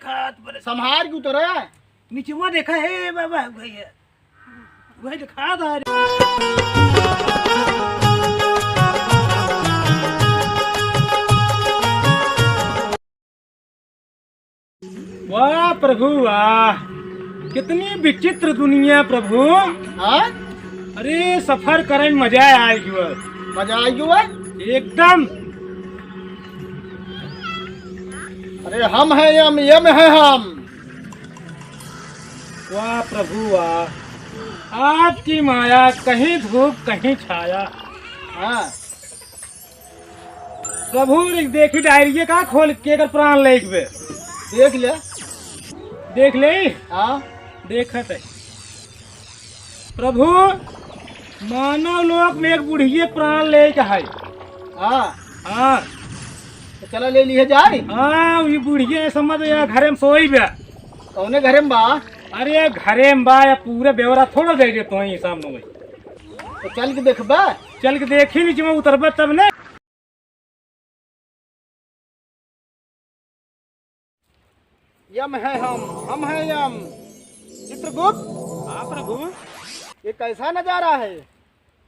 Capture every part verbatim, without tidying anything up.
संभार के उतरे। निचवा देखा है बाबा, वही है। वही दिखा दे रे। वाह प्रभु वाह, कितनी विचित्र दुनिया प्रभु। हाँ? अरे सफर करे में मजा आइ गवा। मजा आइ गवा? एकदम। अरे हम हैं यम, यम हैं हम। वाह प्रभु वाह, आपकी माया कहीं धूप कहीं छाया। हाँ। प्रभु, देखी डायरिये का खोल के एकर प्राण लेके बे। देख ले। देख ले। हाँ। देखत है। प्रभु, मानव लोक में एक बुढ़िये प्राण लेके है। हाँ। हाँ। तो चला ले लिए जाए। हाँ, ये बुढ़िये समझ या घरे में सोई बे। कौने घरे में बा? अरे घरे में बा, या पूरा ब्यौरा थोड़ा दे दे तो ही सामने में। तो चल के देखबा। चल के देखी नीचे में उतरबा तब ने। यम है हम, हम हैं यम। चित्रगुप्त। हाँ प्रभु। ये कैसा नजारा है?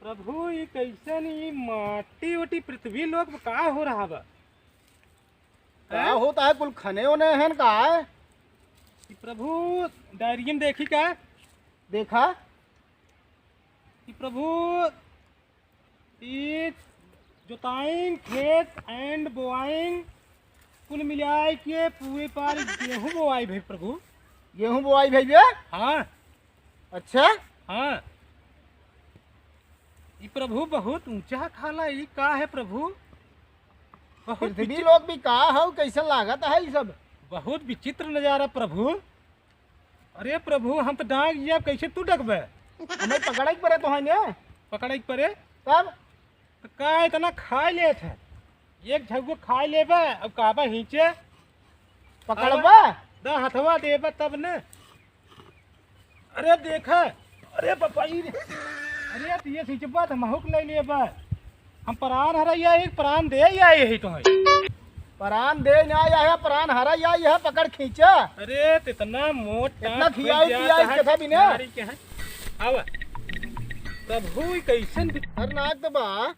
प्रभु, ये कैसन, ये माटी ओटी पृथ्वी लोक में का हो रहा बा? का हैं? होता है, कुल खने होने हैं का है? ये प्रभु, डायरी में देखी का? देखा? ये प्रभु, ई जोताइंग, खेत and बोआइंग, कुल मिलाए के पूरे पार गेहूं बोआई भई प्रभु। गेहूं बोआई भई बे? हाँ। अच्छा? हाँ। ई प्रभु बहुत ऊंचा खाला, ई का है प्रभु? बहुत पृथ्वी विचित्र लोक भी का हौ, कैसन लागत है ई सब? बहुत विचित्र नजारा प्रभु। अरे प्रभु, हम तो डांग जिया, कैसे तू डकबे? हमें पकड़े के परे तो है ने। पकड़े के परे? तब? तो का इतना खाए लेत है? एक झगुआ खाए लेबे, अब कहबे हिंचे। पकड़बा? अब द हथवा देबे तब ने। अरे देखा, अरे बपाई रे। अरे तू ये हिंचबा तो महूक ले लेबे। हम प्राण हरैया, एक प्राण दे आए ही तो है। प्राण दे ना आया है, प्राण हरैया, यह पकड़ खींचा। अरे, तो इतना मोट इतना टांग खियाई खुल पियाई जाता है, कथा भी ना। नारी के है। आवा। प्रभु, ई कैसन बि- खतरनाक तो बा।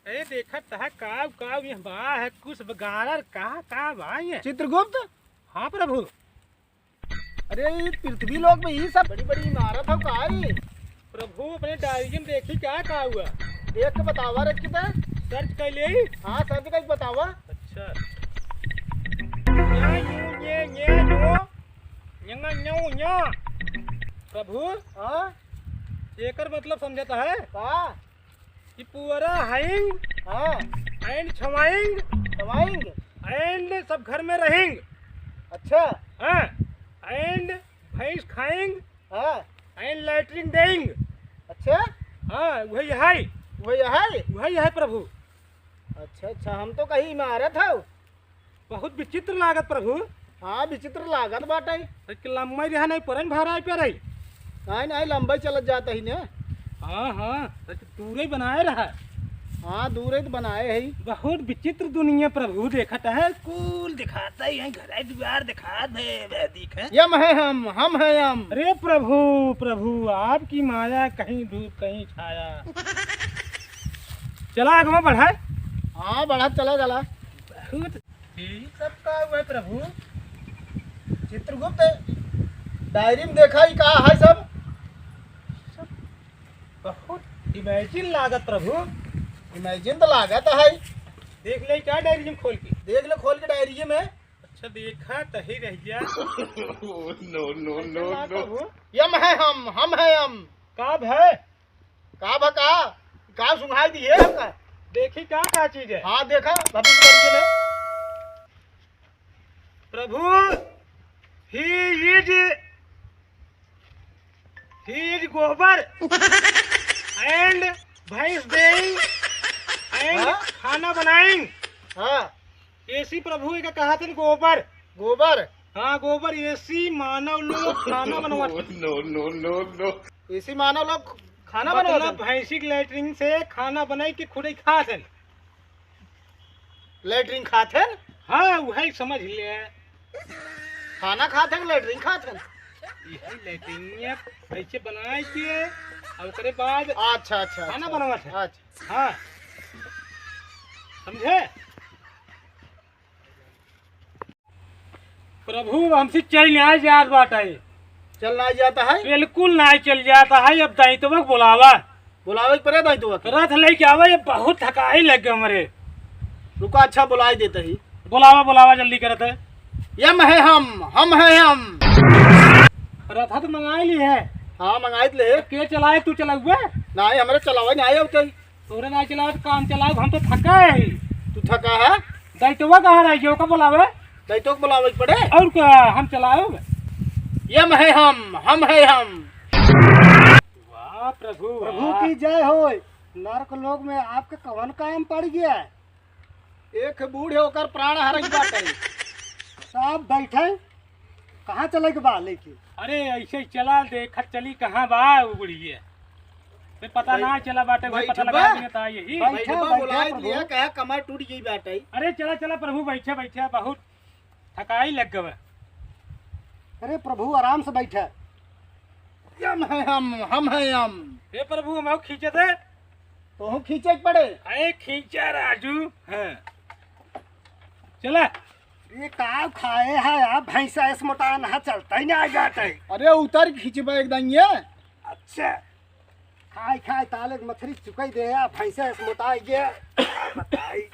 अरे, देखत तहा काव, काव ये बा है, कुछ बगाड़र का, का बा ये? चित्रगुप्त? हाँ प्रभु। अरे, ई पृथ्वी लोक में ई सब बड़ी-बड़ी इमारत हौ का ई? प्रभु, अपने डायरी में देखी क्या का हुआ? देख के बतावा, रच के तो। सर्च कर ले। हाँ, सर्च करके बतावा। अच्छा। न्या, न्यू, न्ये, न्ये, न्यो। न्यंगा, न्यो, न्या। प्रभु, हाँ? एकर मतलब समझत है? का? कि पुअरा हइंग हाँ। and छवाइंग छवाइंग। And सब घर में रहिंग। अच्छा। हाँ। And भैंस खाइंग। हाँ। And लैट्रिन देइंग। अच्छा। हाँ, वही है। वही है? वही है प्रभु। अच्छा, अच्छा, हम तो कही इमारत हौ। बहुत विचित्र लागत प्रभु। हाँ, विचित्र लागत बाटै। सच के लम्बा ही रहा नहीं, परन भरा पे रही। नहीं, नहीं, लम्बा ही चलत जात ही ने। हाँ, हाँ, सच दूरे ही बनाए रहा। हाँ, दूरे ही तो बनाए है। बहुत विचित्र दुनिया प्रभु, देखत है, कुल दिखाता ही है, घर दुआर दिखात है, वह दिख है। यम है हम, हम है यम। अरे प्रभु, प्रभु, आपकी माया कहीं धूप, कहीं छाया। चला आगे बढ़ा। हाँ, बढ़ा, चला, चला। बहुत ई सब का हुआ है प्रभु? चित्रगुप्त, डायरी में देखा ही का है सब? सब बहुत imagine लागत प्रभु। Imagine तो लागत है। देख ले क्या डायरी में खोल के? देख ले खोल के डायरी में। अच्छा देखा तही रह गया। No, no, no, no। प्रभु। यम है हम, हम है यम। का भय? का बा का? का सुनाई दिए हमका? देखी का, का चीज है? हाँ, देखा, भविष्य में। प्रभु, he is, he is गोबर and भैंस देइंग and हाँ? खाना बनाइंग। हाँ। एसी प्रभु एका कहा थे गोबर। गोबर? हाँ, गोबर, एसी मानव लोग खाना बनवा। No, no, no, no। एसी मानव लोग खाना मतलब बनवा। भैंसी के लैट्रिन से खाना बनाई के खुदे खात हैं। लैट्रिन खात हैं? हाँ, वही समझ ले। खाना खात है कि लेटरिन खात है? यही लेटरिनिया ऐसे बनाए के और ओकरे बाद अच्छा, अच्छा, खाना अच्छा। बनावत है। अच्छा। हाँ। समझे? प्रभु, हमसे चल नाहीं जात बाटे। चल नाहीं जाता है? बिल्कुल नाहीं चल जाता है। अब दाई तो बुलावा। बुलावे के परे दाई तो के। रथ लेके आवा, ये बहुत थकाई लग गए हमरे। रुका, अच्छा बुलाई देते ही। बुलावा, बुलावा, जल्दी करत है। यम है हम, हम है हम। रथ तो मंगाई ली है। हाँ, मंगाई ले। के चलाए, तू चलाउबे? नाहीं, हमरे चलावे नाहीं आवते। तोरे नाहीं चलावे तो काम चलाउब, हम तो थका है। तू थका है? दैतवा कहाँ रह गया, ओका बुलावे? दैतो के बुलावे के पड़े। और का, हम चलाउब? यम है हम, हम है हम। वाह प्रभु, प्रभु वाह। की जय होय। नरक लोक में आपके कवन काम पड़ गया है? एक बूढ़ है, ओकर प्राण हरक बाटे। साहब बैठे, कहाँ चले के बा लेके? अरे ऐसे ही चला, देखत चली कहाँ बा वो बुढ़िया। फिर पता बैठ-, ना चला बाटे, वही पता बैठबा। लगा देंगे तो यही। बैठ-, बैठबा, बैठबा, बुलाए प्रभु। दिया, कहा कमर टूट गई बाटे। अरे चला, चला प्रभु, बैठे, बैठे, बहुत थकाई लग गवे। अरे प्रभु, आराम से बैठे। यम है हम, हम है हम। हे प्रभु, हम खींचे थे। तोहू खींचे के पड़े। अरे खींचा राजू। हाँ। चला। ये का खाए है यार, भैंसा ऐसे मोटा ना चलता ही ना आ जाता है। अरे उतर खींचबा एकदम ये। अच्छा। खाए खाए ताले के मछली चुकाई दे यार, भैंसा ऐसे मोटा आ गया। बताई।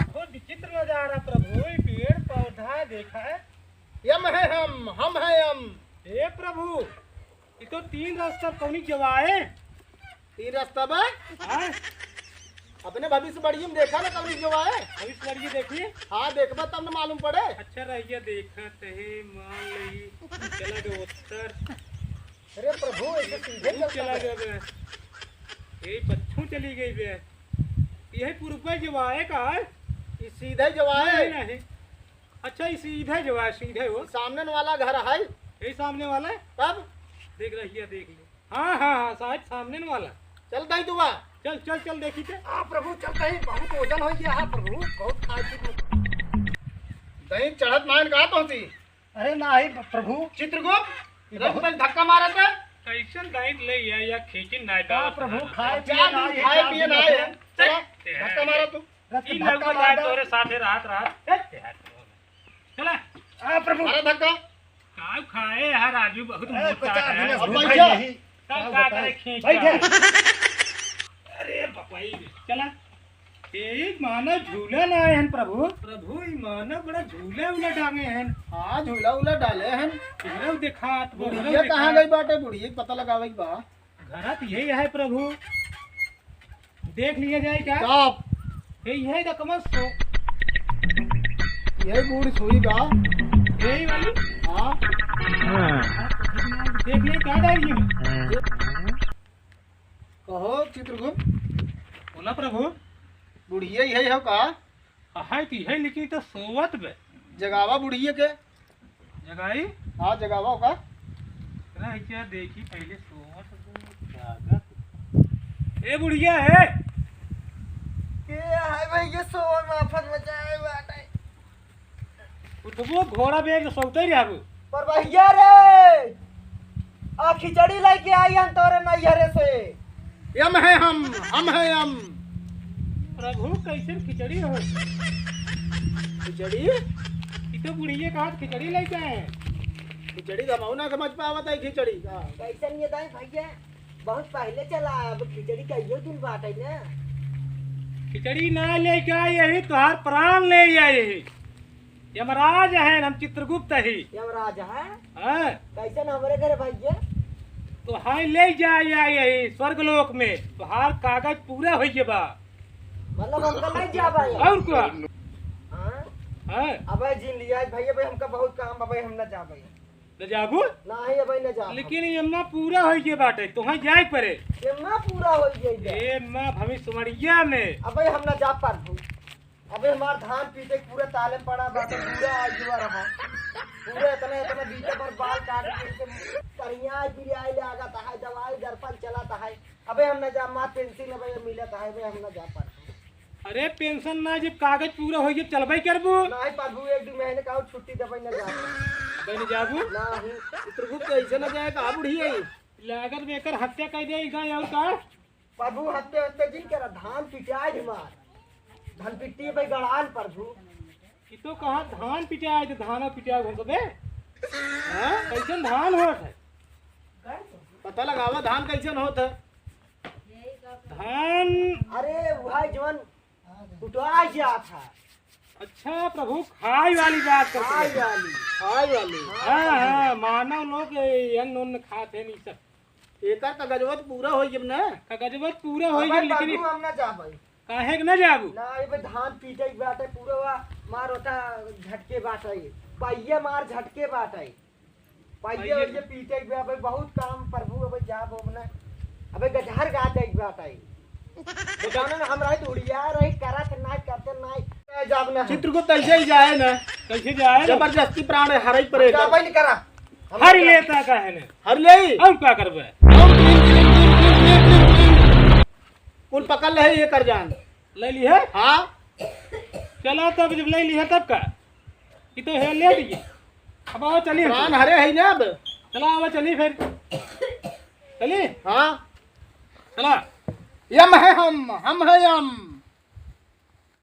बहुत विचित्र नजारा प्रभु, ये पेड़ पौधा देखा है। यम है हम, हम है हम। हे प्रभु, ये तो तीन रास्ता कौनी जवाए। तीन रास्ता बा? हाँ। अपने भविष्यवाणी में देखा ना कौनी जवाए। भविष्यवाणी देखी? हाँ, देखबा तब न मालूम पड़े। अच्छा रहिया देखत है, मान लई, चला गए उत्तर। अरे प्रभु, ऐसे सीधे तू चलता चला है। गया बे। ए, पच्छू चली गई बे। यही पूर्व का जवाए का है? ये सीधे जवाए। नहीं, नहीं। अच्छा, ये सीधे जवाए, सीधे हो। सामने वाला घर है। यही सामने वाला है? तब? देख रहिया, देख ले। हाँ, हाँ, हाँ, शायद सामने वाला। चल दाई दुआ। चल, चल, चल, देखी थे। आ प्रभु, चल दाई, बहुत वजन हो गया है प्रभु, बहुत खाए पी। दाई चढ़त मान कहा पहुंची? अरे नाही प्रभु। चित्रगुप्त, ये रघु बहुत पहले धक्का मारा था। कैसन दाई ले या, या खींची ना का डाल। प्रभु, खाए पिए चार दिन ना, ये खाए चार पिए दिन ना हो। आए। चला, चल, धक्का मारा तू। रथ ई धक्का लगो मार जाए दो। तोरे साथे रात, रात। चल, चला। आ प्रभु। मारा धक्का। का खाए है राजू, बहुत ए, मोटा पचास है। दिन से अब भूख बैठ जा। नहीं। तब का करे खींच बैठ जा। अरे बपाई, चला। ए मानव झूला ना आए हन प्रभु। प्रभु, ई मानव बड़ा झूला उला डांगे हन। हाँ, झूला उला डाले हन। इधर देखात, वो बुढ़िया कहाँ गई बाटे? बुढ़िया के पता लगावे के बा। घरा तो यही है प्रभु, देख लिया जाए क्या? साहब। यही है तो कमल सो। यही बूढ़ सुई बा। यही वाली? हाँ। देख ले क्या डाल ये? कहो चित्रगुप्त। बोला प्रभु। बुढ़िया यही हो का? है तो है, लेकिन तो सोवत बे। जगावा बुढ़िया के। जगाई? हाँ, जगावा का। रह क्या देखी, पहले सोवत बे, जागत। ए बुढ़िया है। के है भैया, सोवन में आफत मचाए बाटे। उठबो घोड़ा बेग सोते रहबो। पर भैया रे, आ खिचड़ी लेके आई हम तोरे नैहरे से। यम है हम, हम है यम। प्रभु, कैसन खिचड़ी हो? खिचड़ी? ई तो बुढ़िया का हाथ खिचड़ी लेके आए। खिचड़ी तो हमहू ना समझ पावत है खिचड़ी का। कैसन ये दाई भैया, बहुत पहले चला, अब खिचड़ी कइयो दिन बाटे ना। खिचड़ी ना लेके आए, यही तोहार प्राण ले आए। यमराज हैं हम, चित्रगुप्त ही। यमराज हैं? हाँ। कैसन हमरे घरे भैया? तो हाय ले जाए, आए यही स्वर्ग लोक में, तोहार कागज पूरा होइए बा। मतलब हमका ले जाबा ये? और का? हाँ? हाँ। अबे जिन लिया भैया, भाई हमका बहुत काम बा भाई, हम ना जाबे। न जाबू? नाही अबे न जाब। लेकिन ये अम्मा पूरा होइए बाटे, तोहार जाए परे। ये अम्मा पूरा होइए बा। ये अम्मा भविष्यवाणिया में। अबे हम ना जा पारबू। अबे हमार धान पीटे के पूरा ताले पड़ा बाटे, पूरा आजुआ रहा। पूरा इतना, इतना बीते पर बाल काट के इनके करिया बिरियाई लागत है, दवाई दर्पण चलत है। अबे हम न जा, मार पेंसिल अबे मिलत है, अबे हम न जा पारबू। अरे पेंशन ना, जब कागज पूरा होई, जब चलबे करबू। नहीं प्रभु, एक दो महीने का और छुट्टी देबे न जा। अबे न जाबू? नहीं। चित्रगुप्त ऐसे न जाए, कहाँ बुढ़ी है? लागत में एकर हत्या कर दे, गाय और का? प्रभु हत्या हत्या जिन करा, धान पिटाए दे मार। धान पिट्टी पे गड़ान प्रभु। ई तो कहा धान पिटाए दे, धान पिटाए घुस बे। हाँ? कैसन धान होत है? पता लगावा धान कैसन होत है। धान अरे वह जवन कुटाए जात है। अच्छा प्रभु, खाए वाली बात करते खाए हैं। वाली। खाए वाली। हाँ, हाँ, मानव लोग ये अन्न उन्न खात हैं, ई सब। एकर कागजवा तो पूरा होई जब ना। कागजवा तो पूरा होई अबे जब, लेकिन प्रभु, हम ना जाबे। काहे के ना जाबू? ना, ये धान पीटे के बाटे, पूरा वा मार होता झटके बाटे। पाइये मार झटके बाटे। पाइये पाइये। और ये पीटे के बाटे, बहुत काम प्रभु, अबे जाबो हम ना। अबे गजहर गा दे के बाटे। बताना ना, हम रही तो उड़िया रही, करत ना, करते ना। जाब ना। चित्रगुप्त ऐसे ही जाए ना। कैसे जाए ना? जबरदस्ती प्राण हरई पड़ेगा। जाबे नहीं करा। हम हर नहीं लेता का है ना? हर ले। अब का करबे? कुल पकड़ ले, ये कर जान। ले ली है? हाँ। चला तब, जब ले ली है तब का? कि तो है, ले लीजिए। अब आओ, चलिए। प्राण हरे है ना अब। चला, आओ, चलिए फिर। चलिए। हाँ। चला। यम है हम, हम है यम।